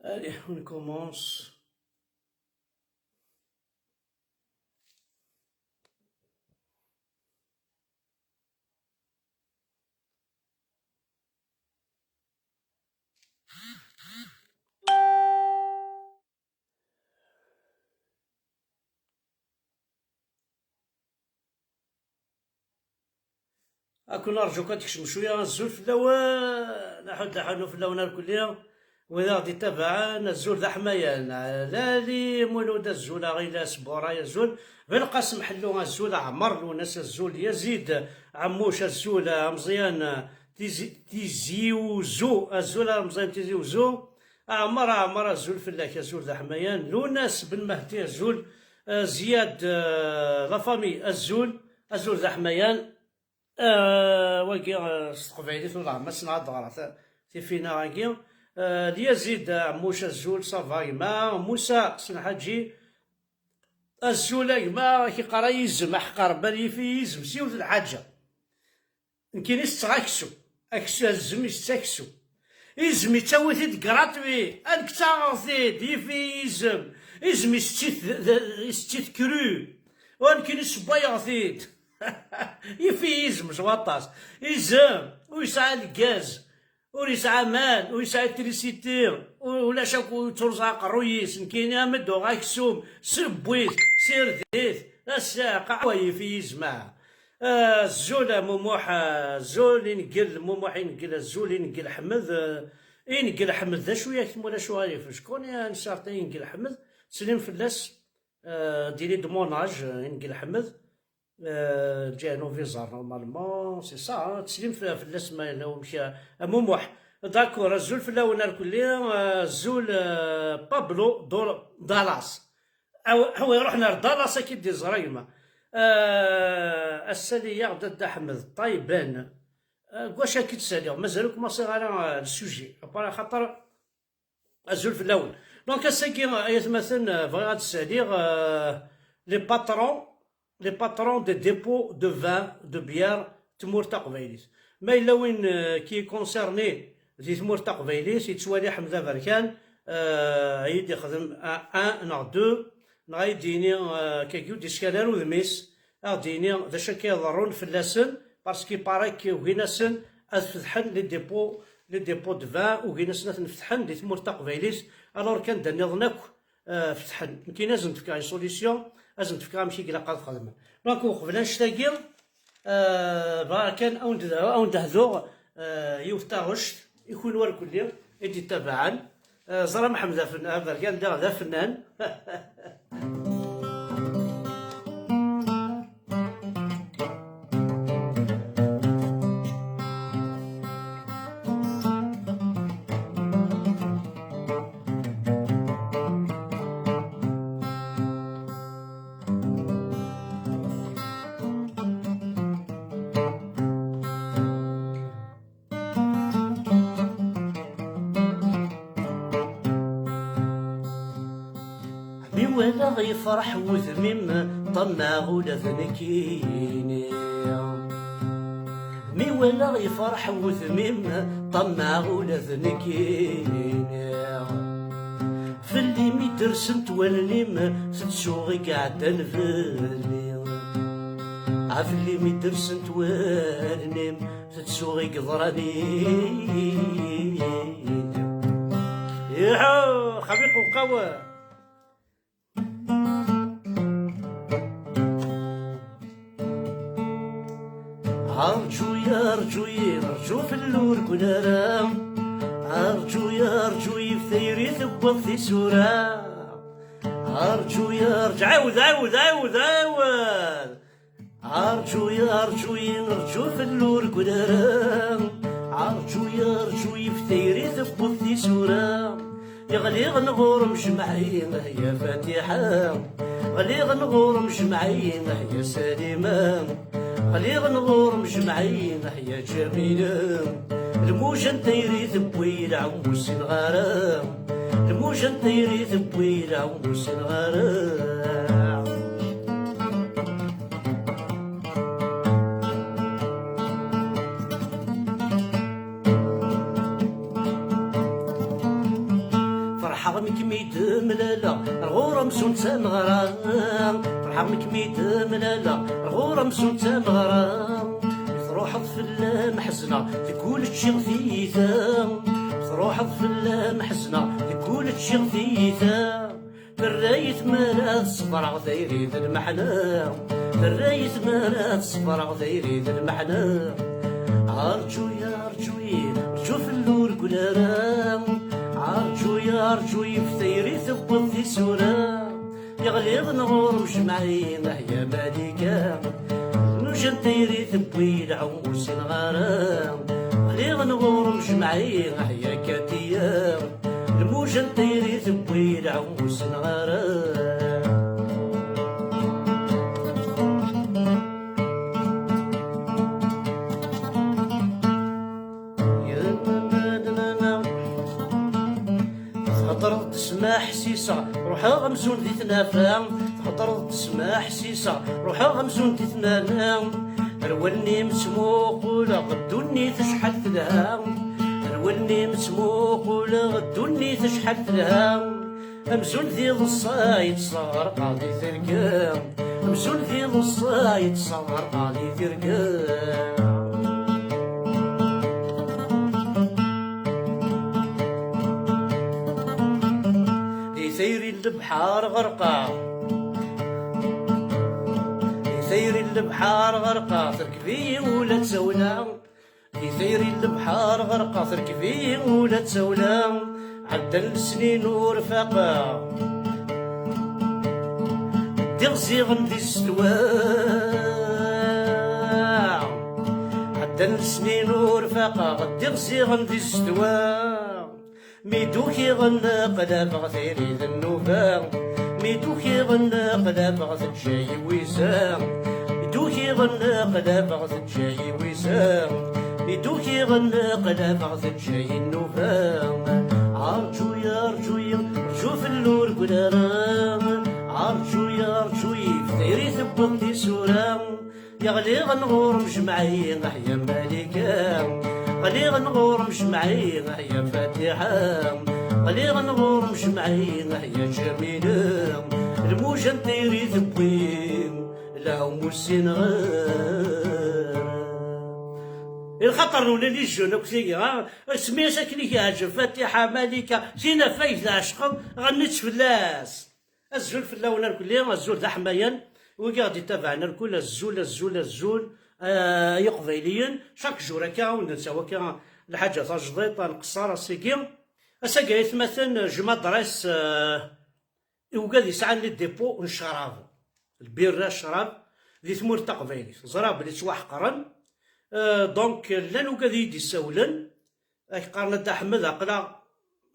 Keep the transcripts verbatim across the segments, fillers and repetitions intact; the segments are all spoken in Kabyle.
Allez, on commence. Ad ken-rǧu kan tekcem cwiya. Azul fell-awen, aḥud aḥunu fell-awen irkelli. Wid aɣ-d-ittabaɛen, azul d aḥmayan. Lali Mulud, azul. Aɣilas Buray, azul. Belqasem Ḥellu, azul. Ɛmer Lunas, azul. Yazid Ɛemmuc, azul. Ameẓyan Tizi, Tizi Uzzu, azul. Ameẓyan Tizi Uzzu. Ɛmer, Ɛmer, azul fell-ak, azul d aḥmayan. Lunas Ben Mehdi, azul. Eh, Ziyad, eh, la famille, azul, azul d aḥmayan. Eh, wagi, eh, s teqbaylit, ur ɛemma ssneɣ ad ɣreɣ ta-, tifinaɣ-agi. Eh, Lyazid, eh, Ɛemmuc, azul, ça va gma. Musa Senḥaǧi, azul a gma, ak-iqqar a yizem, aḥeqq Rebbi ad yifi yizem s yiwet n lḥaǧa. Nekkini setteɣ aksum. Aksum, azem isett aksum. Izem ittawi-t-id gratuit. Ad nekk ttaɣeɣ-t-id, yifi yizem. Izem isett-it d, d, isett-it cru. Wa nekkini ssewwayeɣ-t-id. Yifi yizem s waṭas. Izem ur yesɛi lgaz, ur yesɛi aman, ur yesɛi trisiti, u-, ulac akk, ur yettruẓ aqerruy-is. Nekkini am dduɣ aksum, sewwi-t, sired-it, d assiɛqa, wa yifi yizem. Azul a Mumuḥ, azul Inegel, Mumuḥ Inegel, azul Inegel Ḥmed, eh, Inegel Ḥmed, d acu yak tmura acu ara yefren? Je connais un certain Inegel Ḥmed, teslim fell-as, eh, il est de mon âge, eh, Inegel Ḥmed, eh, ǧiɛen ubiẓar normalement, c'est ça, hein, teslim fe-, fell-as ma yella wamek, eh, a Mumuḥ. D'accord, azul fell-awen irkelli, eh, azul, eh, Pablo Dor-, Dallas. Aw, aw, iruḥen ar Dallas ad k-id-iẓer a gma. Ah, ass-a liyaɣ Dda Ḥmed, ṭayban. Ah, deg wacu ad k-id-saliɣ? Mazal ur kmaṣiɣ ara, ah, le sujet. Après, axaṭer, azul fell-awen. Donc, ass-agi, ay atmaten, ah, bɣiɣ ad d-saliɣ, ah, les patrons, les patrons des dépôts de vin, de bière, tmurt taqbaylit. Ma yella win, euh, qui est concerné di tmurt taqbaylit, yettwali Ḥmed Aberkan, euh, ad yi-d-ixdem un, un neɣ deux, neɣ ad yi-d-yini, euh, kagi ur d-iskal ara udem-is, ad aɣ-d-yini d acu akka iḍerrun fell-asen, parce qu'il paraît que ugin-asen ad fetḥen les dépôts, les dépôts de vin, ugin-asen ad ten-fetḥen di tmurt taqbaylit, alors kan d nniḍen akk, euh, fetḥen. Nekkini ad sen-d-fkeɣ les solutions, ad sen-d-fkeɣ amek i ilaq ad xedmen. Donc, uqbel annect-agi, euh, bɣiɣ kan ad wen-d-, ad wen-d-hduɣ, euh, yiwet taɣect, i kunwi irkelli i d-ittabaɛen. Euh, ẓra Mḥemmed Afen-, Aberkan, diɣ d afennan. Mi walaɣ yefreḥ wudem-im, ṭammeɣ ula d nekkini. Mi walaɣ yefreḥ wudem-im, ṭammeɣ ula d nekkini. Fell-i mi d-rsent wallen-im, tettuɣ i iɛeddan fell-i. A fell-i mi d-rsent wallen-im, tettuɣ i yeḍran-im. Iḥu, xabiq uqawa. Arǧu ya, arǧu ya, arǧu fell-i ur ggul ara. Arǧu ya, arǧu ya, f tayri tewweḍ tisura. Arǧu ya, arǧu, ɛawed, ɛawed, ɛawed, ɛawed. Arǧu ya, arǧu ya, arǧu fell-i ur ggul ara. Arǧu ya, arǧu ya, f tayri tewweḍ tisura. Ɣliɣ-n ɣur-m jemɛi, ya Fatiḥa. Ɣliɣ-n ɣur-m jemɛi, ya Salima. Ɣliɣ-n ɣur-m jemɛi, ya Ǧamila. Lmuja n tayri tewwi lɛum ur ssineɣ ara. Lmuja n tayri tewwi lɛum ur ssineɣ ara. Ferḥeɣ mi kem-id-mlaleɣ ar ɣur amzun d tameɣra. Ferḥeɣ mi kem-id-mlaleɣ ar ɣur amzun d tameɣra. Mi truḥeḍ fell-am ḥezneɣ, deg wul ččiɣ tiyita. Mi truḥeḍ fell-am ḥezneɣ, deg wul ččiɣ tiyita. Terra-yi tmara ad ṣebreɣ, tayri d lmeḥna. Terra-yi tmara ad ṣebreɣ, tayri d lmeḥna. Arǧu ya arǧu, arǧu fell-ur ggul ara. Arǧu ya arǧu, yif tayri tewweḍ tisura. Yeɣli ɣur-m jmaɛi, ah ya Malika. Nuja n tayri tewwi lɛum ur sineɣ ara. Ɣliɣ ɣur-m jmaɛi, ah ya Katiya. Lmuja n tayri tewwi lɛum ur sineɣ ara. Theddreḍ-d sma ḥsiseɣ, ruḥeɣ amzun di tnafa. Theddreḍ-d sma ḥsiseɣ, ruḥeɣ amzun di tnafa. Ar wallen-im ttmuquleɣ, ddunit acḥal telha. Ar wallen-im ttmuquleɣ, ddunit acḥal telha. Amzun d iḍeṣṣa yettṣerqa di terga. Amzun d iḍeṣṣa yettṣerqa di terga. Di tayri n lebḥer ɣerqeɣ. Di tayri n lebḥer ɣerqeɣ, terkeb-iyi ula d tawla. Di tayri n lebḥer ɣerqeɣ, terkeb-iyi ula d tawla. Ɛeddan lesnin ur faqeɣ. Ddiɣ ziɣen di zzedwa. Ɛeddan lesnin ur faqeɣ, ddiɣ ziɣen di zzedwa. Mi d-ukiɣ nneqlabeɣ tayri d nnuba. Mi d-ukiɣ nneqlabeɣ teǧǧa-yi wiza. Mi d-ukiɣ nneqlabeɣ teǧǧa-yi wiza. Mi d-ukiɣ nneqlabeɣ teǧǧa-yi nnuba. Arǧu ya arǧu ya, rǧu fell-ur ggul ara. Arǧu ya arǧu, yif tayri tewweḍ tisura. Yeɣli ɣur-m jmaɛi, ah ya Malika. Ɣli ɣur-m jmaɛi, ah ya Fatiḥa. Ɣli ɣur-m jmaɛi, ah ya Ǧamila. Lmuja n tayri tewwi lɛum ur sineɣ ara. I lxaṭer nuna les jeunes akk tigi, ha? Semmi-as akken i k-yeɛǧeb, Fatiḥa, Malika, tin ɣef ay tɛecqeḍ, ɣenni-tt fell-as. Azul fell-awen irkelli, azul d aḥmayan, wigi ɣ-d-ittabaɛen irkul, azul, azul, azul, ah, ay iqbayliyen, chaque jour akka, ur d-nettawi akka lḥaǧa tajdiṭ, ad nqeṣṣer ass-agi. Ass-agi, aytmaten, jmaḍ res, ah, i wigad yesɛan les dépôts n ccrab, lbirra, ccrab, di tmurt taqbaylit. Ẓriɣ belli ttwaḥeqren, ah, donc, llan wigad i yi-d-issawlen, Ak qqaren a Dda Ḥmed, aql-aɣ,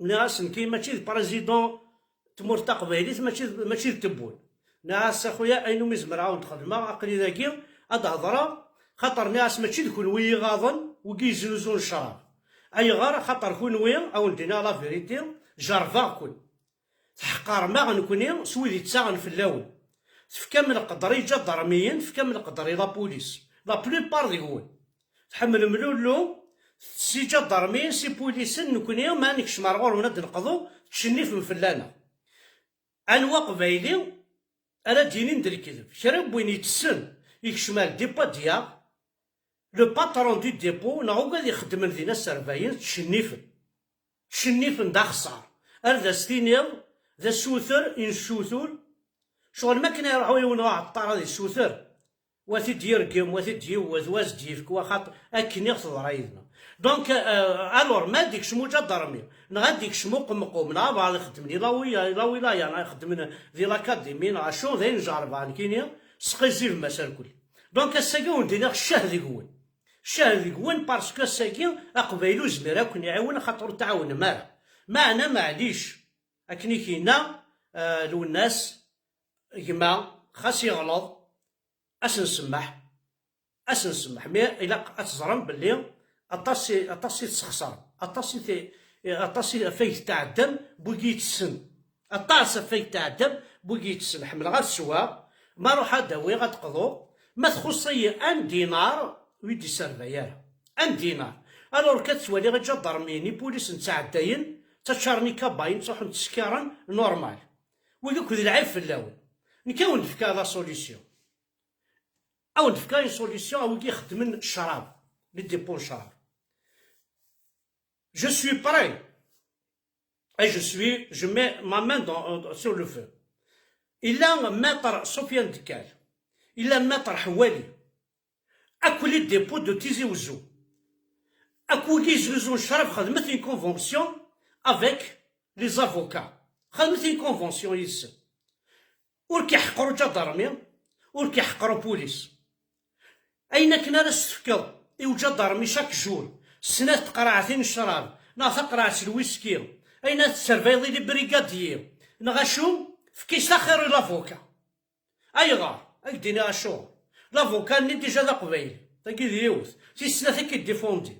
nniɣ-as nekki mačči d président tmurt taqbaylit, mačči d, mačči d tewwul. Nniɣ-as a xuya, ayen umi zemreɣ a wen-d-xedmeɣ, aql-i dagi ad d-hedreɣ, xaṭer nniɣ-as mačči d kunwi i ɣaḍen, wigi yeznuzun ccrab. Ayɣer? Axaṭer kunwi, a wen-d-iniɣ la vérité, jerrbeɣ-ken. Tḥeqqrem-aɣ nekni s wid yettaɣen fell-awen. Tefkam leqder i iǧadarmiyen, tefkam leqder i la police. La plupart deg-wen. Tḥemmlem lullu, s iǧadarmiyen, s ipulisen, nekni ma nekcem ar ɣur-wen ad d-neqḍu, tcennifem fell-aneɣ. Anwa aqbayli ara d-yinin d lekdeb? Kra n win itessen, yekcem ar dépôt ad yaɣ, le patron du dépôt, neɣ ugad ixeddmen din aserbayen, ttcennifen. Ttcennifen d axeṣṣar. Ar d as-tiniḍ, d asuter i nessutur. Ccɣel ma akken iruḥ yiwen uɛeṭṭar ad issuter, wa t-id-yergem, wa t-id-yewwet, wa as-d-yefk, wa xaṭ-, akken i ɣ-teḍra yid-neɣ. Donc, euh, alors, ma ad ikcem uǧadarmi, neɣ ad ikcem uqemqum, neɣ abɣaḍ ixeddmen di la wi-, la wilaya, neɣ ixeddmen di l'académie, neɣ acu, d ayen jerrbeɣ nekkini, sqizibem aserkul. Donc, ass-agi ur d-iniɣ ccah deg-wen. Ccah deg-wen, parce que ass-agi aqbayli ur zmir ad ken-iɛiwen, axaṭer ur tɛawnem ara. Meɛna, maɛlic, akken i k-yenna, euh, Lwennas, gma, xas yeɣleḍ, ad s-nsemmeḥ, ad s-nsemmeḥ. Mais ilaq ad teẓrem belli aṭas i, aṭas i tesxeṣrem, aṭas i te-, aṭas i ɣef ay tɛeddam n wigi itessen. Aṭas ɣef ay tɛeddam n wigi itessen. Ḥemmleɣ ad sweɣ, ma ruḥ ad awiɣ, ad qḍuɣ, ma txuṣṣ-iyi un dinar, ur yi-d-iservay ara. Un dinar. Alors, ka tettwaliɣ iǧadarmiyen, ipulisen ttɛeddayen, Ttaččaren ikabayen, ttruḥun ttsekkiren, normal. Wigi akk d lɛib fell-awen. Nekk ad wen-d-fkeɣ la solution. Ad wen-d-fkeɣ une solution, a wigi ixeddmen ccrab, les dépôts n ccrab. Je suis prêt. Et je suis, je mets ma main dans, sur le feu. Illa maître Sofiane Dekkal. Illa maître Houali. Akk les dépôts de Tizi Ouzou. Akk wigi yeznuzen ccrab, xedmet une convention avec les avocats. Xedmet une convention yid-sen. Ur k-iḥeqqer uǧadarmi, ur k-iḥeqqer upulis. Ayen akken ara s-tefkeḍ i uǧadarmi chaque jour, snat teqraɛtin n ccrab, neɣ taqraɛt n lwiski, ayen ara tesservayeḍ i les brigadiers, neɣ acu, efk-as axir i l'avocat. Ayɣer? Ad k-d-iniɣ acuɣer. L'avocat-nni déjà d aqbayli, tagi d yiwet, tis snat ad k-id-défendi.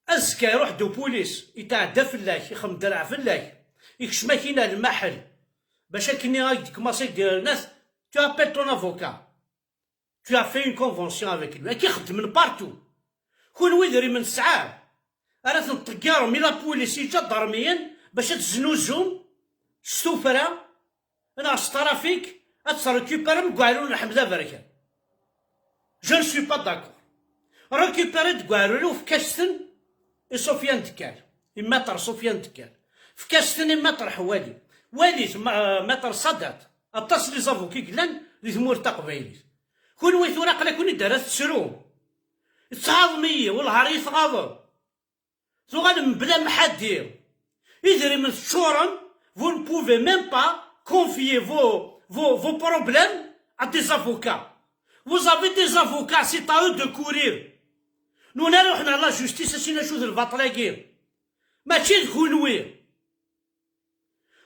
Azekka iruḥ-d upulis, yetɛedda fell-ak, ixdem draɛ fell-ak, ikcem akkin ar lmaḥel, bac akkenni ad k-d-kmaṣi d-irnat, tu appelles ton avocat. Tu as fait une convention avec lui. Akka i xeddmen partout. Kunwi idrimen tesɛam, ara ten-tṭeggarem i la police, iǧadarmiyen, bac ad teznuzum s tuffra neɣ s trafic, ad trekupirem deg uɛrur n Ḥmed Aberkan. Je ne suis pas d'accord. Rekupiri deg uɛrur-iw, efk-as-ten i Sofiane Dekkal, i maître Sofiane Dekkal. Efk-as-ten i maître Houali. Walit, ma-, maître Sadat. Aṭas n les avocats i yellan di tmurt taqbaylit. Kunwi tura aql-aken-id ara tettrum. Tɣaḍem-iyi, wellah ar iyi-tɣaḍem. Tuɣalem mebla mḥaddi. Idrimen teččurem, vous ne pouvez même pas confier vos, vos, vos problèmes à des avocats. Vous avez des avocats, c'est à eux de courir. Nuna ruḥen ar la justice, a sin acu d lbaṭel-agi. Mačči d kunwi.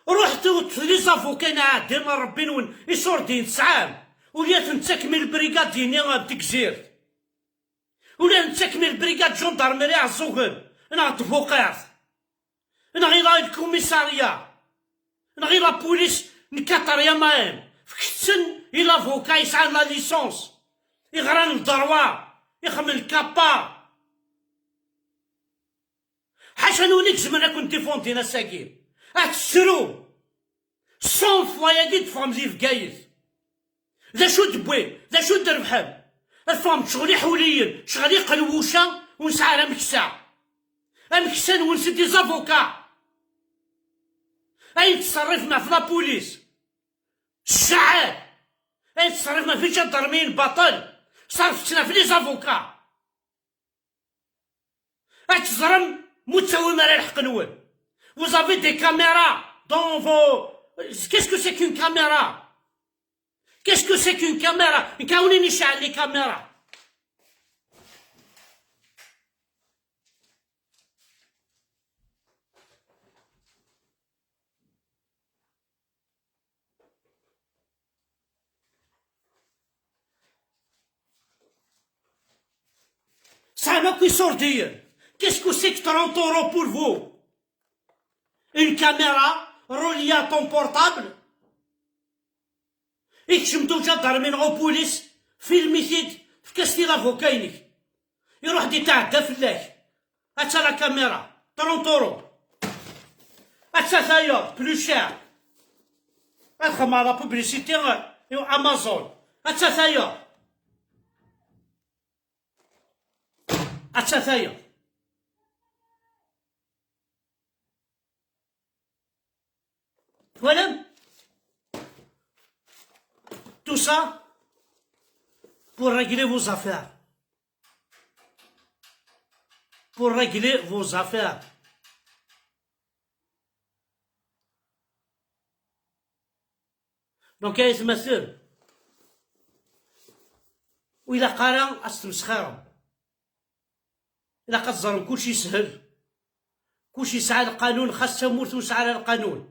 Ruḥet ṭṭfet les avocats-nni ɛaddim ar Rebbi-nwen, isurdiyen tesɛam, ula ad ten-tettakem i lbrigad-nni n Tegzirt. Ula ad ten-tettakem i lbrigad gendarmerie Ɛeẓẓugen, neɣ Tbuqirt, neɣ i la commissariat, neɣ i la police n quatrième A M. Fket-ten i l'avocat yesɛan la licence, iɣran le droit, ixeddem le CAPA. Ḥaca nwen i izemren ad ken-défendin ass-agi. Ad tettrum. Cent fois-agi d-teffɣem di Bgayet. D acu d-wwin? D acu d-rebḥen? Ad teffɣem d ccɣel iḥuliyen, ccɣel iqelwuca, ur nesɛi ara ameksa. Ameksa-nwen c'est des avocats. Ayen tettṣerrifem ɣef la police, cɛal. Ayen tettṣerrifem ɣef iǧadarmiyen baṭel, ṣerrfet-ten ɣef les avocats. Ad teẓrem mu ttawim ara lḥeqq-nwen. Vous avez des caméras dans vos... Qu'est-ce que c'est qu'une caméra? Qu'est-ce que c'est qu'une caméra? Nekk a wen-iniɣ cɛel les caméras. Tesɛam akk isurdiyen. Qu'est-ce que c'est que trente euros pour vous? Une caméra reliée à ton portable? Ikcem-d uǧadarmi neɣ upulis, film-it-id, efk-as-t i l'avocat-inek. Iruḥ-d yetɛedda fell-ak. Atta la caméra, trente euros. Atta tayeḍ, plus cher. Ad xedmeɣ la publicité i Amazon. Atta tayeḍ. Atta tayeḍ. Twalam? Tout ça pour régler vos affaires. Pour régler vos affaires. Donc, ay atmaten, ur ilaq ara ad s-tmesxirem. Ilaq ad teẓrem kullec yeshel. Kullec yesɛa lqanun, xas tamurt ur tesɛi ara lqanun.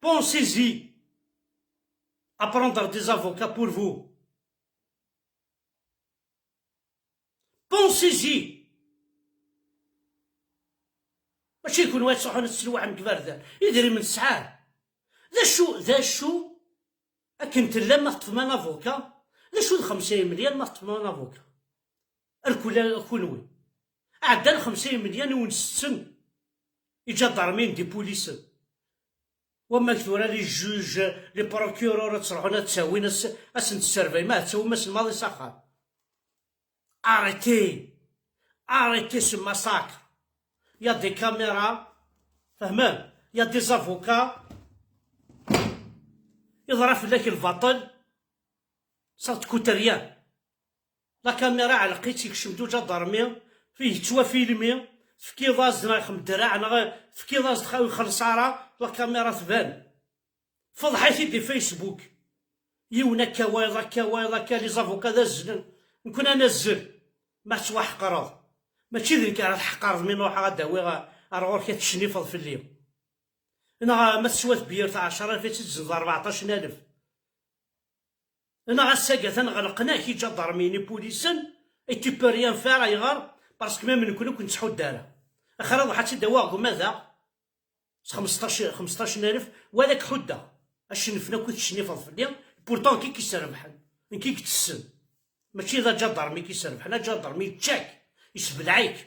Pensez-y à prendre des avocats pour vous. Pensez-y. Mačči kunwi ad truḥem ad teslewḥem deg iberdan. Idrimen tesɛam. D acu, d acu akken tellam ma teṭṭfem un avocat? D acu d xemsa imelyan ma teṭṭfem un avocat? Rkul a kunwi. Ɛeddan xemsa imelyan i wen-setten. Iǧadarmiyen d ipulisen. Wamma tura les juges, les procureurs ad ttruḥun ad ttawin, ad s-, ad sen-tesservayem, ad ttawim asen maḍi s axxam. Arrêtez! Arrêtez ce massacre! Il y a des caméras, fehmem? Il y a des avocats. Yeḍra fell-ak lbaṭel, ça te coûte rien. La caméra ɛelleq-itt, yekcem-d uǧadarmi, yettwafilmi, tefkiḍ-as-d neɣ ixem ddreɛ neɣ tefkiḍ-as-d, ur ixelleṣ ara, la caméra tban. Feḍḥ-it-id di Facebook. Yiwen akka, wayeḍ akka, wayeḍ akka, les avocats d azzlen. Nekni ad nazzel. Ma tettwaḥeqreḍ, mačči d nekk ara tḥeqreḍ mi n-ruḥeɣ ad d-awiɣ ar ɣur-k ad tecnifeḍ fell-i. Neɣ ma teswa tbirt ɛecra alef, ad tt-id-tezzenzeḍ rbeɛṭac n alef. Neɣ ass-agi atan ɣelqen-ak iǧadarmiyen, ipulisen, et tu peux rien faire, ayɣer? Parce que même nekni ur ken-nettḥudd ara. Axir ad ruḥeɣ ad tt-id-awiɣ deg umadaɣ, s xemseṭṭac, xemseṭṭac n alef, wala k-ḥuddeɣ. Acennef-nni akk i tecnifeḍ fell-i, pourtant nekk i k-iserbeḥen, nekk i itessen. Mačči d aǧadarmi i k-iserbeḥen, aǧadarmi yečča-k, yessebleɛ-ik.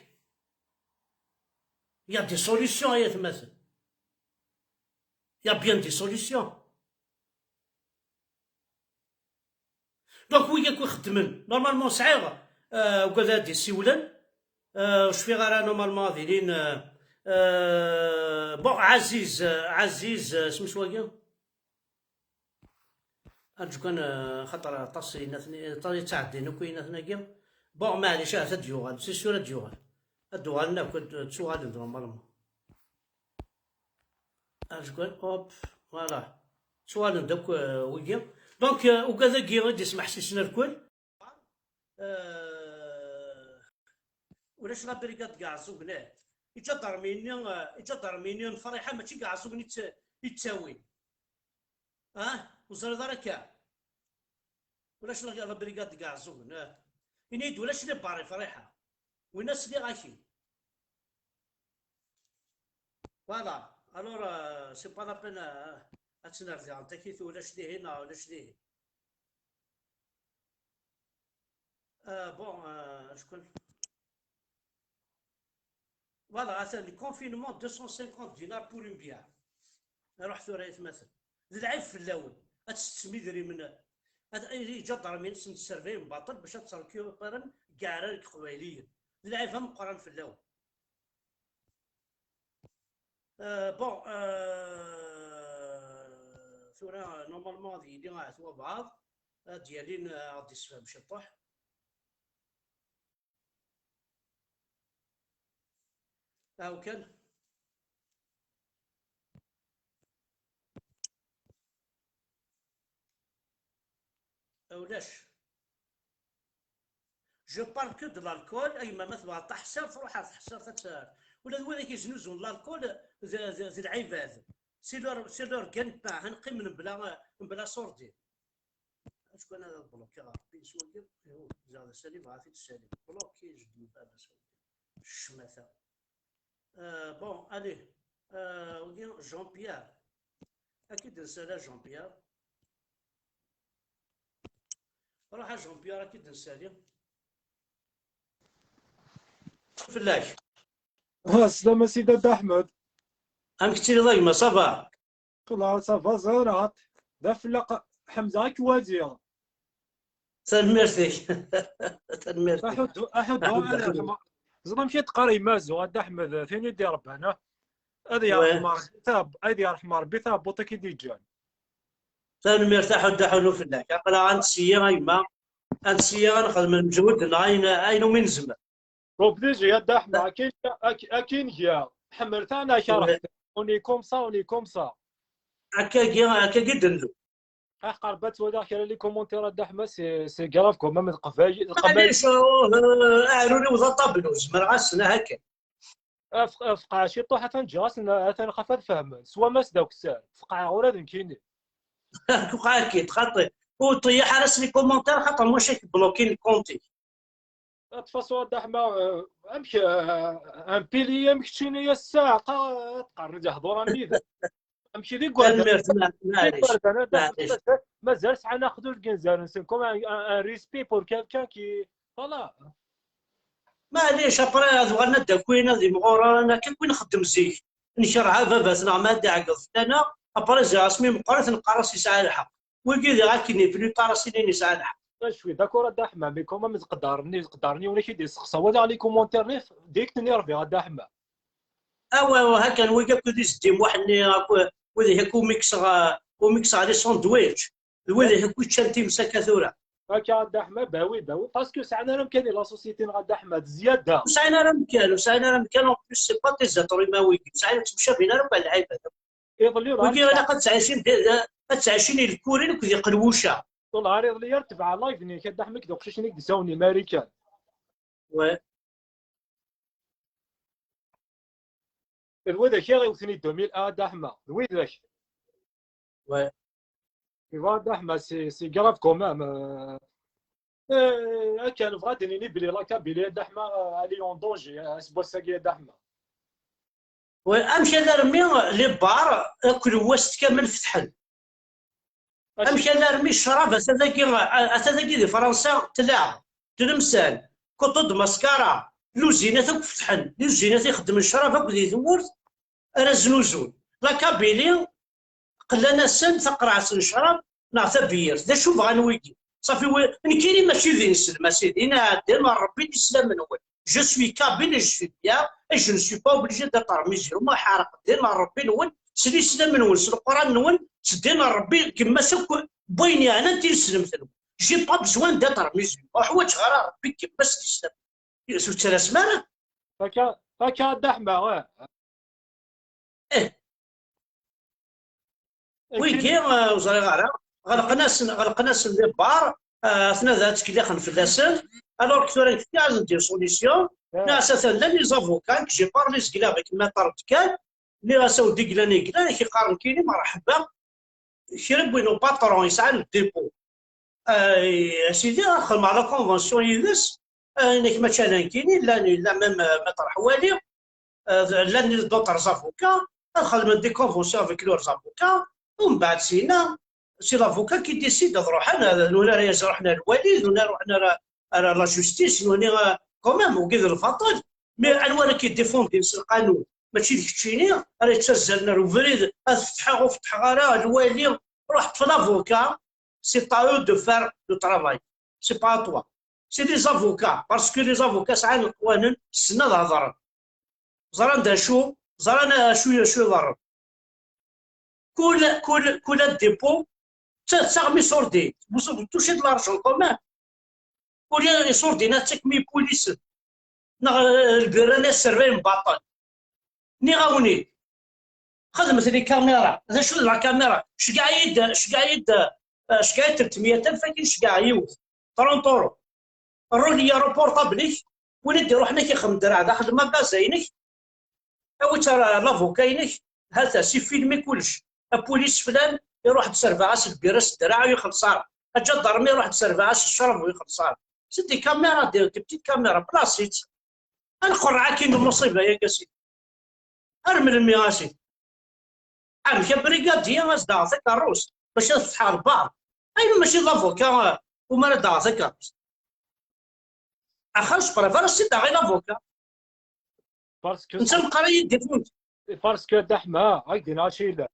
Il y a des solutions, ay atmaten. Il y a bien des solutions. Donc, wigi akk ixeddmen, normalement, sɛiɣ, euh, ugad ad d-isiwlen, euh, ur cfiɣ ara, normalement, ad ilin, euh, euh, bon, Aziz, euh, Aziz, euh, isem-is wagi? Arǧu kan, euh, xaṭer aṭas i inatni, aṭas i ttɛeddin akk i inatnagi. Bon, maɛlic, ahat ad d-yuɣal, c'est sûr ad d-yuɣal. Ad d-uɣalen akk, ad d-, ttuɣalen-d, normalement. Azgel, hop, voilà. Ttuɣalen-d akk, euh, wigi. Donc, euh, ugad-agi i d-ismeḥsisen irkul. Euh, ulac la brigade deg Ɛeẓẓugen, eh. Iǧadarmiyen-nni, euh, iǧadarmiyen-nni n Friḥa mačči deg Ɛeẓẓugen i tt-, i ttawin. Ah, ur ẓriḍ ara akka? Ulac la, la brigade deg Ɛeẓẓugen, ah. Ini-d ulac les barres i Friḥa. Win-a sliɣ-ak-in. Voilà. Alors, euh, c'est pas la peine, euh, ad tt-nerr diɣen takit, ulac dihin neɣ ulac dihin. Euh, bon, euh, acku Voilà, atan le confinement, deux cent cinquante dinars pour une bière. Ruḥ tura, ay atmaten. D lɛib fell-awen. Ad tettettem idrimen. Ad, iǧadarmiyen-nsen sservayen baṭel bac ad trekupirem deg yeɛrar n Iqbayliyen. D lɛib ameqqran fell-awen. Euh, bon, euh, tura, normalement, ad yili ahat wabɛaḍ, ad d-yalin, euh, ad d-issefhem ciṭuḥ. Aw kan. Ulac. Je parle que de l'alcool, a yemma ma tebɣa taḥṣirt, truḥ ɣer teḥṣirt ad tt-, ula d wid i yeznuzun l'alcool d, d, d lɛibad. C'est leur, c'est leur gagne-pain, ad qqimen mebla, mebla sordine. Acku ana ad blokkiɣ Rebbi s wagi, ihu, ziɣ d asalim, bɣa t-id-salim. Blokki, jeddi n baba-s wagi. Ccmata. Euh, bon, allez. Euh, wagi Jean-Pierre. Ad k-id-nsali a Jean-Pierre. Ruḥ a Jean-Pierre, ad k-id-nsali. Fell-ak. Ah, slam a Sidi Dda Ḥmed. Amek tettiliḍ a gma, ça va? Xla, ça va, ẓriɣ. D afelleq, ḥemdeɣ ad k-waliɣ. Tanemmirt-ik. Tanemmirt-ik. Aḥuddu, aḥuddu, Aḥuddu, aḥuddu. Teẓra amek i d-teqqar yemma Azzu, a Dda Ḥmed, tin i d-irebban, ah? Ad yerḥem Rebbi tab-, ad yerḥem Rebbi taɛebbuṭ i k-id-yeǧǧan. Tanemmirt, aḥuddu, aḥunnu fell-ak. Aql-aɣ ad nsiya a gma, ad nsiya ad nexdem lmeǧhud-nneɣ ayen, ayen umi nezmer. Obligé, a Dda Ḥmed, akin, ak-, akin giɣ. Ḥemmel ta neɣ kerh ta. On est comme ça, on est comme ça. Akkagi, akkagi d-nellu. Aḥeqq Rebbi ad twaliɣ kra les commentaires a Dda Ḥmed, c'est, c'est grave quand même, Leqbayel, Leqbayel. Maɛlic, uh, aɛrur-iw d aṭablu, zemreɣ-asen, ah, akka. Af-, afqeɛ ciṭuḥ, atan ǧǧiɣ-asen, atan xaf ad fehmen. Swam-as d akessar. Feqɛeɣ ula d nekkini. Tuqeɛ-ak-id, xaṭi. Ur ṭeyyiḥ ara s les commentaires, xaṭer maca k-blokin lkont-ik. De toute façon, a Dda Ḥmed, euh, amek, euh, un pilier amek keččini ass-a, qa-, teqqar-d ahdur am yid-, amek i d igerdan. Tanemmirt, ma-, maɛlic, igerdan, a Dda Ḥmed, maɛlic. Mazal, mazal sɛan axdul deg inzar-nsen, comme un, un, un respect pour quelqu'un qui, voilà. Maɛlic, après, ad uɣalen ad d-akin, ad imɣuren, akka i nxeddem zik. Nkerha baba-tneɣ ma ad iɛeggeḍ fell-aneɣ, après ziɣ asmi meqqret neqqar-as yesɛa lḥeqq. Wigi diɣ akken yebnu ṭarasin-in yesɛa lḥeqq. Je suis d'accord a Dda Ḥemma, mais quand même tqeddaren-nni, tqeddaren-nni ur ak-id-yesteqsa wala les commentaires-nni, direct-nni rbiɣ a Dda Ḥemma. Awa, awa, hakan wigi akk d izeddi Muḥ-nni, akk wid akk umikseɣ, umikseɣ les sandwichs. D wid akk yeččan times akka tura. Akka a Dda Ḥemma, bawi, bawi, parce que sɛan ara amkan di la société-nneɣ a Dda Ḥemma, d zzyada. Ur sɛin ara amkan, ur sɛin ara amkan, en plus c'est pas des êtres humains wigi, ur sɛin, ur ttemcabin ara akk lɛibad. Iḍelli ur Wigi ilaq ad ttɛicin, ad ttɛicin i lkurin akked iqelwuca. Ur ɣar iḍelli ar tebɛa live-nni, a Dda Ḥemma, akked uqcic-nni i yessawnen i Marikan. Ouais. D widak i ɣ-iwten i deux mille un a Dda Ḥemma, d widak. Ouais. Tu vois a Dda Ḥemma, c'est, c'est grave quand même. Euh, euh, akka, nebɣa ad d-nini belli la Kabylie a Dda Ḥemma, euh, elle est en danger, euh, aseggas-agi a Dda Ḥemma. Ouais, amek alarmi les bars akk lewwast kamel fetḥen? Amek alarmi ccrab ata dagi, ata dagi di Fransa tleɣ, Tlemsan, Coteau de Mascara, luzinat akk fetḥen, luzinat ixeddmen ccrab akk di tmurt ara znuzun. La Kabylie, qlan-asen taqerɛet n ccrab neɣ tabiyirt. D acu bɣan wigi? Ṣafi, wi-, nekkini mačči d ineslem, a sidi, neɛdem ar Rebbi d islam-nwen. Je suis kabyle et je suis bien et je ne suis pas obligé d'être musulman. Ḥarq ddin n Rebbi-nwen s lislam-nwen, s Leqran-nwen, s ddin n Rebbi, gma-s akk n wayen yeɛnan tineslemt-nwen. J'ai pas besoin d'être musulman. Ur ḥwaǧeɣ ara Rebbi, gma-s, lislam. Ur tettrasem ara. Akka, akka a Dda Ḥemma, eh. Eh. Wigi, eh, ur ẓriɣ ara. Ɣelqen-asen, ɣelqen-asen les bars, eh, atna da ttkellixen fell-asen. Alors que tura nekk ad d-solution. Ah. Nniɣ-as atan llan les avocats, que j'ai parlé zgileɣ avec Maître Dkan. Nniɣ-as a wi d-yeglan, yeglan, ak-iqqaren kini, merḥba. Kra n win, upatron yesɛan le dépôt. Eh, a sidi, ad xedmeɣ la convention yid-s. Eh, nekk mačči ala nekkini, llan, yella même, eh, Maître Ḥwali, eh, llan d'autres avocats, ad xedmen des conventions avec leurs avocats, umbeɛd sina, c'est l'avocat qui décide, ad ruḥen, ad, nuni ara as-ruḥen ar lwali, nuni ara ruḥen ar, ar la justice, nuni, eh, quand même, wagi d lbaṭel. Mais anwa ara k-idéfondin s lqanun? Mačči d keččini ara yettazzalen ar ubrid, ad fetḥeɣ ur fetḥeɣ ara, lwali, ruḥ ṭṭef l'avocat, c'est à eux de faire le travail. C'est pas à toi. C'est des avocats, parce que les avocats sɛan leqwanen, ssnen ad hedren. Ẓran d acu, ẓran acu, acu iḍerren. Kul, kul, kul ad dépôt, d taɣmi sordin, vous touchez de l'argent quand même. Uli iṣurdiyen ad ttaken i yipulisen neɣ, eh, lbira-nni ad sserbayen baṭel. Nniɣ-awen-id, xedmet les caméras. D acu d la caméra? Ceggeɛ-iyi-d, ceggeɛ-iyi-d, eh, ceggeɛ-iyi-d telt meyya alef, akin ceggeɛ yiwet. Trente euros. Rruli aéroport portable-ik, win i d-iruḥen ad k-ixdem ddreɛ daxel magaza-inek, awi-tt ar l'avocat-inek, ha-t-a, sifilmi kullec. Apulis flan, iruḥ-d serbaɣ-as lbira s ddreɛ ur ixelleṣ ara. Aǧadarmi iruḥ-d serbaɣ-as ccrab ur ixelleṣ ara. C'est des caméras, des, des petites caméras, place-itt. Ad nqerreɛ akkin lmuṣiba-agi, a sidi. Ar melmi, a sidi? Amek abrigadi ad s-d-aɣeɣ takeṛṛust bac ad fetḥeɣ lbar? Aynu mačči d avocat, eh, umi ara d-aɣeɣ takeṛṛust. Axir je préfère ad s-id-aɣeɣ i l'avocat. Parce que netta meqqar-iyi-d ifut. Parce que a Dda Ḥemma, ad k-d-iniɣ acu yellan.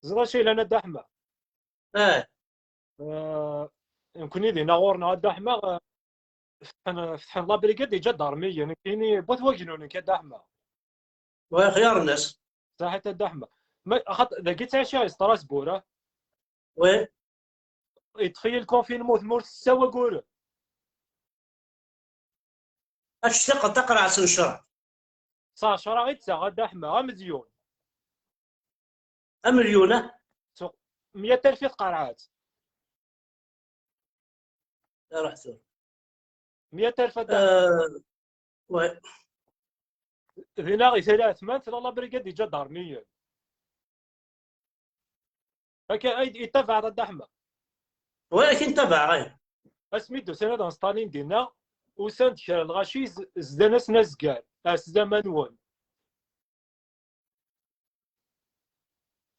Teẓriḍ acu yellan a Dda Ḥemma? Eh. Eh, nekkni dinna ɣur-neɣ a Dda Ḥemma, eh, fetḥen, fetḥen la brigade iǧadarmiyen, nekkini n wat Wagnu nekk a Dda Ḥemma. Wa xyar-nnes. Saḥit a Dda Ḥemma. Ma, axaṭ, dagi ttɛici i Strasbourg, ah? Oui. Yeṭṭef-iyi le confinement tmurt ssetta wagguren. Ad tectiqeḍ taqerɛet n ccṛeɛ. S ɛecṛa i d-taɣ a Dda Ḥemma, amedyun. Amedyun, ah? Suq, meyya alef i tqerɛet. Ruḥ tura. Meyya alef a Dda Ḥemma. Euh, ouais. Dinna i tella tmant, la brigade iǧadarmiyen. Akka ay d-, yettabaɛ a Dda Ḥemma. Walakin tabaɛ, ay. Asmi d-usan ad nṣeṭṭalin dinna, usan-d kra lɣaci z-, zdan-asen azgar, ah, s zdaman-nwen.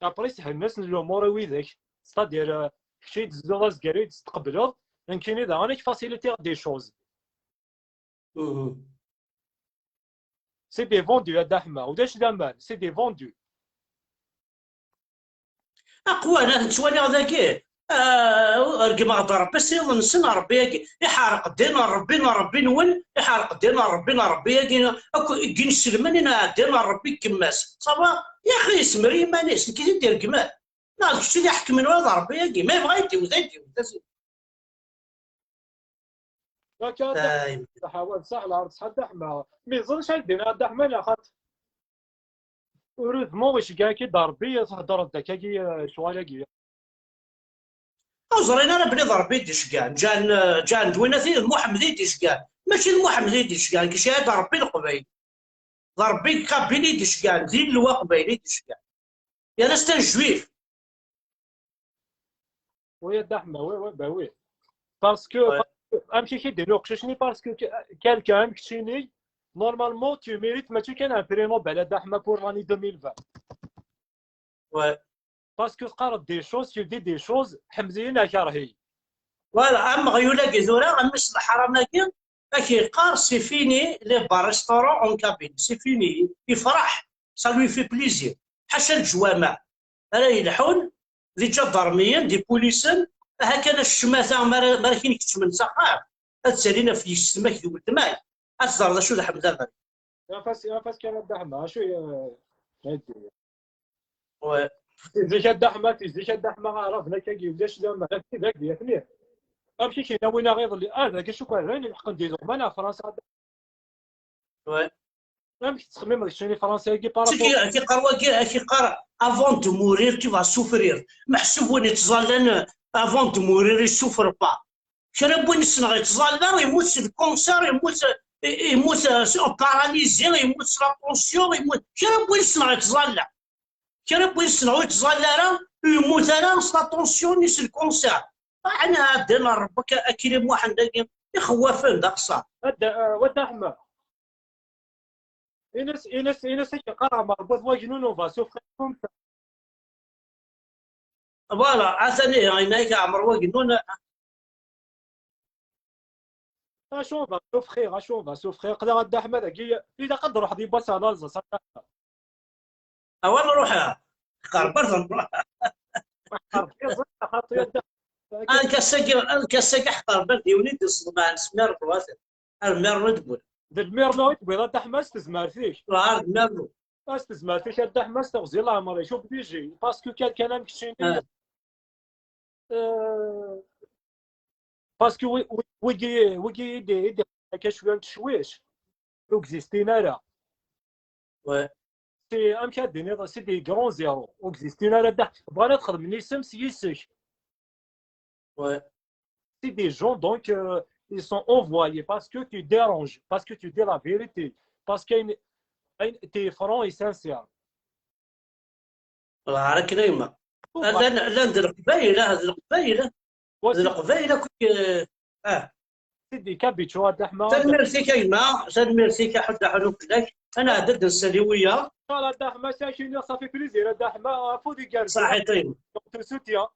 Après, sehlen-asen lumuṛ i widak. C'est-à-dire, euh, kečč i d-tezduɣ azgar i d-tqebleḍ, nekkini daɣen ad k-facilitiɣ des choses. Mhm. C'est des vendus, a Dda Ḥemma. Ulac d aman, c'est des vendus. Aqwan, ad ten-ttwaliɣ dagi. Ah, regmeɣ-d Rebbi s yiḍ-nsen, Rebbi-agi iḥerq ddin n Rebbi, n Rebbi-nwen, iḥerq ddin n Rebbi, n Rebbi-agi akk i ineslmen, i nɛeddi n Rebbi deg yemma-s. Ça va? Yaxi yesmer i yiman-is, nekk i t-id-iregmen. Neɣ d kečč i d-iḥekmen, ula d Rebbi-agi, ma yebɣa ad d-iwet, ad d-iwet. Akka, ṣaḥa, wa d ṣaḥ, lɛerḍ ṣaḥ Dda Ḥemma. Mi ẓer acu ay d-yenna Dda Ḥemma, neɣ xaṭ? Heureusement, iceggeɛ-ik-id Rebbi, theddreḍ-d akkagi, eh, ccɣel-agi. Ur ẓrin ara belli d Rebbi i d-iceggɛen. Ǧan, ǧan d winati, d Muḥemmed i d-iceggɛen. Mačči d Muḥemmed i d-iceggɛen, iceggeɛ-d Rebbi Leqbayel. D Rebbi Kabili i d-iceggɛen, d Illu Aqbayli i d-iceggɛen. Yerra-s d ajuif. Oui, a Dda Ḥemma, oui, oui, ben oui. Parce que, ouais, parce que, amek i k-id-yenna uqcic-nni, parce que que- quelqu'un am keččini, normalement, tu mérites mačči kan un prix Nobel, a Dda Ḥemma, pour l'année deux mille vingt. Ouais. Parce que teqqareḍ des choses, tu dis des choses, ḥemmel-iyi neɣ kerh-iyi. Voilà, am Meɣyul-agi tura, am mmi-s n leḥram-agi, ad k-yeqqar c'est fini les bars restaurants en Kabylie, c'est fini, yefreḥ, ça lui fait plaisir. Ḥaca leǧwameɛ ara yelḥun, d iǧadarmiyen, d ipulisen, aha kan a ccmata, mi ara, mi ara k-in-keččmen s axxam, ad ttalin ɣef yessetma-k d weltma-k, ad teẓreḍ acu d Ḥmed Abri. Ɣef as-, ɣef as kan a Dda Ḥemma, acu i, eh, Ouais. Zik a Dda Ḥemma, zik a Dda Ḥemma, aɛraben akkagi, ulac laman, d dagi, atni. Amek i k-yenna win-a iḍelli? Ah, dagi acu kan, d ayen ileḥqen d iduɣman ɣer Fransa. Ouais. Amek tettxemmimeḍ keččini Fransa-agi par Tiki, rapport ad k-iqqar wagi, ad k-iqqar, avant de mourir, tu vas souffrir. Meḥsub win yettẓallan, avant de mourir, il souffre pas. Kra n win ssneɣ yettẓalla, yemmut s lkanser, yemmut, yemmut s paralysé, yemmut s la tension, yemmut. Kra n win ssneɣ yettẓalla. Kra n win ssneɣ ur yettẓalla ara, ur yemmut ara s la tension ni s lkanser. Ɛni ɛeddan ar Rebbi akka, akili Muḥend-agi, ixewwafen d axeṣṣar. A Dda, eh, wa Dda Ḥemma. Ines, ines, ines, ad k-yeqqar Ɛmer Buḍ Wagennun, on va souffrir comme ça. Voilà, atan ihi, yenna-ak Ɛmer Wagennun. Acu on va souffrir, acu on va souffrir. Aql-aɣ a Dda Ḥemma dagi, ilaq ad d-nruḥ di Bassa Lalza, ça. Awa nruḥ, xerber nruḥ. Xerber, xaṭi a Dda. Arkas-agi, arkas-agi ḥqer bab yiwen i d-iṣeḍmeɛ, nesmir ṛuḥat. Ar Merlu i d-wwin. D lmirnu i d-tewwiḍ a Dda Ḥemma s tezmert-ik. Ṛuḥ ar Merlu. S tezmert-ik a Dda Ḥemma s teɣzi leɛmer-ik, obligé. Parce que quelqu'un am keččini, Ah. euh, parce que wi-, wi-, wigi, wigi i d-, i d-, akka cwiya n tecwic, ur existin ara. Ouais. C'est, amek ad d-tiniḍ, c'est des grands zéros. Ur existin ara, da, bɣan ad xedmen isem s yis-k. Ouais. C'est des gens, donc, euh, ils sont envoyés parce que tu déranges, parce que tu dis la vérité, parce que t'es franc et sincère. Ṛuḥ ar akken a yemma. Llan, llan d Leqbayel, ah, d Leqbayel. D Leqbayel akk i, ah. C'est des Kabyles, tu vois, a Dda Ḥemma. Tanemmirt-ik a yemma, tanemmirt-ik, aḥuddu aḥunnu fell-ak. Ad nɛeddi ad d-nsali wiyaḍ. Voilà, a Dda Ḥemma, ça fait plaisir, a Dda Ḥemma, afud igerrzen. Ṣaḥit a yemma. Donc, te soutiens.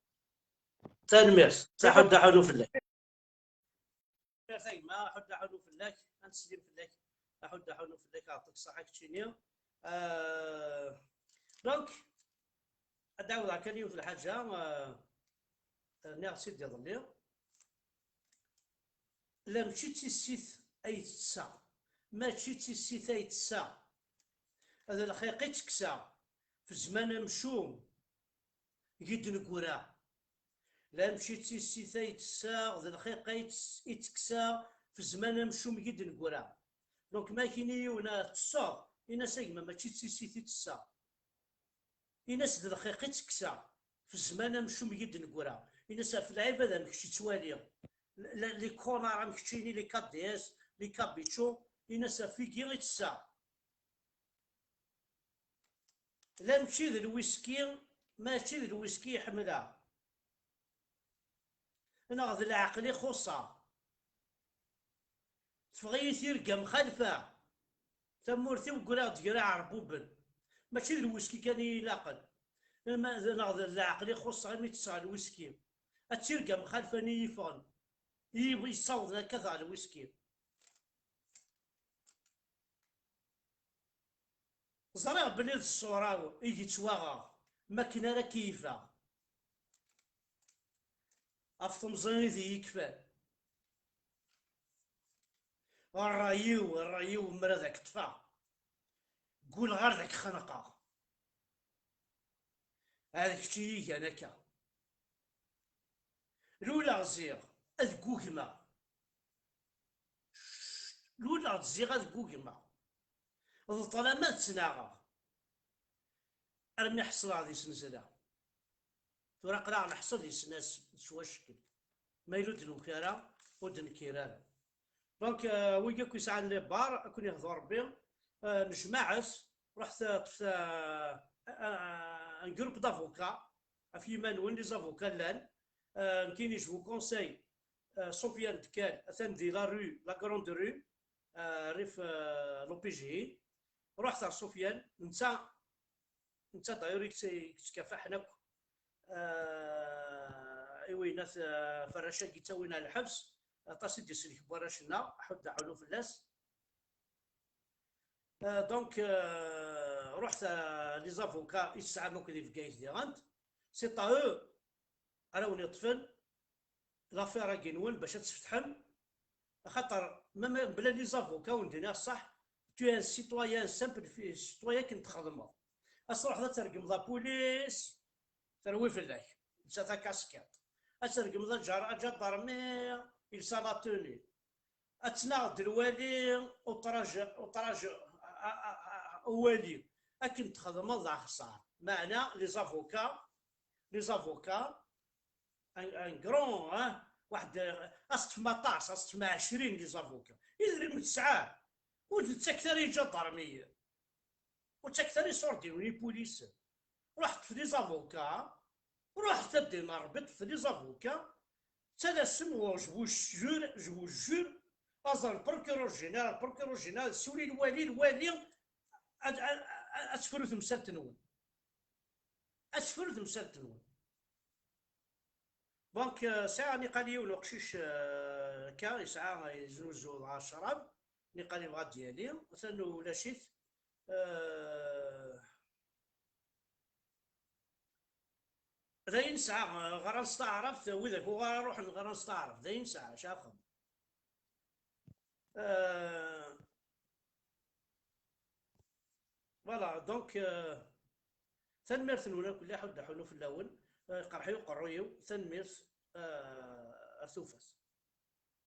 Tanemmirt, aḥuddu aḥunnu fell-ak. Tanemmirt a yemma, aḥuddu aḥunnu fell-ak, ad neslim fell-ak, aḥuddu aḥunnu fell-ak, ɛṭik ṣṣaḥa keččini. Euh, donc, ad d-ɛawdeɣ kan yiwet lḥaǧa, euh, rniɣ-tt-id iḍelli. La mačči d tissit ay tettesseɣ, mačči d tissit ay ttesseɣ, d lxiq i ttekkseɣ f zzman amcum i d-neggura. La mačči d tissit ay ttesseɣ, d lxiq ay tt-, i ttekkseɣ f zzman amcum i d-neggura. Donc, ma ak-ini yiwen, ah, tettesseḍ, in-as a gma, mačči d tissit i ttesseɣ. In-as d lxiq i ttekkseɣ f zzman amcum i d-neggura. In-as ɣef lɛibad am kečč i ttwaliɣ. Le-, le-, les connards am keččini, les K D S, les Kabicho, in-as ɣef wigi i ttesseɣ. La mačči d lwiski, mačči d lwiski i ḥemmleɣ. Neɣ d leɛqel i xuṣṣeɣ. Teffeɣ-iyi tirga mxalfa. Tamurt-iw ggreɣ-d gar iɛerbuben. Mačči d lwiski kan i yi-ilaqen. Ma, neɣ d leɛqel i xuṣṣeɣ imi ttesseɣ lwiski. Ad tirga mxalfa i yi-yeffɣen. I yi-, yessawḍen akka ɣer lwiski. Ẓriɣ belli d ṣṣura-w i yettwaɣeɣ, makken ara keyyfeɣ ɣef temẓin i d iyi-yekfan. Ṛṛay-iw, ṛṛay-iw, mer ad ak-ṭṭfeɣ, ggulleɣ ar d ak-xenqeɣ. Ad kečč i yi-gan akka. Luleɣ ziɣ ad ggugmeɣ. Luleɣ-d ziɣ ad ggugmeɣ. D ṭṭlam ad ttnaɣeɣ. Armi ḥeṣleɣ di snezla. Tura aql-aɣ neḥṣel di snas s wacekkel. Ma yella ur d-nuki ara, ur d-nekkir ara. Donc, euh, wigi akk yesɛan les bars, ad ken-ihdu Rebbi, euh, nejmaɛet, ruḥet, euh, ṭṭfet, euh, un, un groupe d'avocats, ɣef yiman-nwen, les avocats llan, euh, nekkini, je vous conseille, euh, Sofiane Dekkal, atan di la rue, la grande rue, euh, rrif, euh, l'O P J I, ruḥet ar Sofiane, netta, netta d'ailleurs i yett-, i yettkafaḥen akk, euh, i winnat, euh, ɣef warrac-agi ttawin ar lḥebs, aṭas i d-isellek n warrac-nneɣ, aḥuddu aḥunnu fell-as. Euh, donc, euh, ruḥet, euh, les avocats i tesɛam akk di Bgayet diɣen, c'est à eux ara wen-iṭṭfen l'affaire-agi-nwen bac ad tt-tfetḥem, axaṭer ma, ma, mebla les avocats, wen-d-iniɣ ṣṣeḥ, tu es un citoyen simple, fi-, citoyen akken txedmeḍ. Ad truḥeḍ ad tergmeḍ la police, terwi fell-ak, telsa takaskiṭ. Ad tergmeḍ ajar-, ajadarmi, yelsa la tenue. Ad tnaɣ-d lwali, uṭraj, uṭraj, a, a, a, a, uwali. Akken txedmeḍ d axeṣṣar. Meɛna les avocats, les avocats, un, un grand, hein, waḥed, ad s-tefhem aṭas, ad s-tefhem ɛecrin les avocats. Idrimen tesɛa, ur d-ttaket ara ijadarmiyen. Ur ttaket ara iṣurdiyen ipulisen. Ruḥet ṭṭfet les avocats, ruḥet ad d-inin Rebbi, ṭṭfet les avocats, ttalasem, je vous jure, je vous jure, aẓ ar le procureur général, le procureur général, siwel i lwali, lwali, ad, ad, ad, ad tefru temsalt-nwen. Ad tefru temsalt-nwen. Donc, euh, sɛiɣ niqal yiwen uqcic, euh, akka, yesɛa, yeznuzu dɣa ccrab, niqal yebɣa ad d-yali, atan ulac-it. Euh, d ayen sɛiɣ, ɣran s taɛrabt, widak uɣar ruḥen ɣran s taɛrabt, d ayen sɛiɣ, caxem. Euh, voilà, donc, euh, tanemmirt-nwen akk, lli ḥuddu aḥunnu fell-awen, euh, iqerḥ-iyi uqerruy-iw, tanemmirt, euh, ar tufat.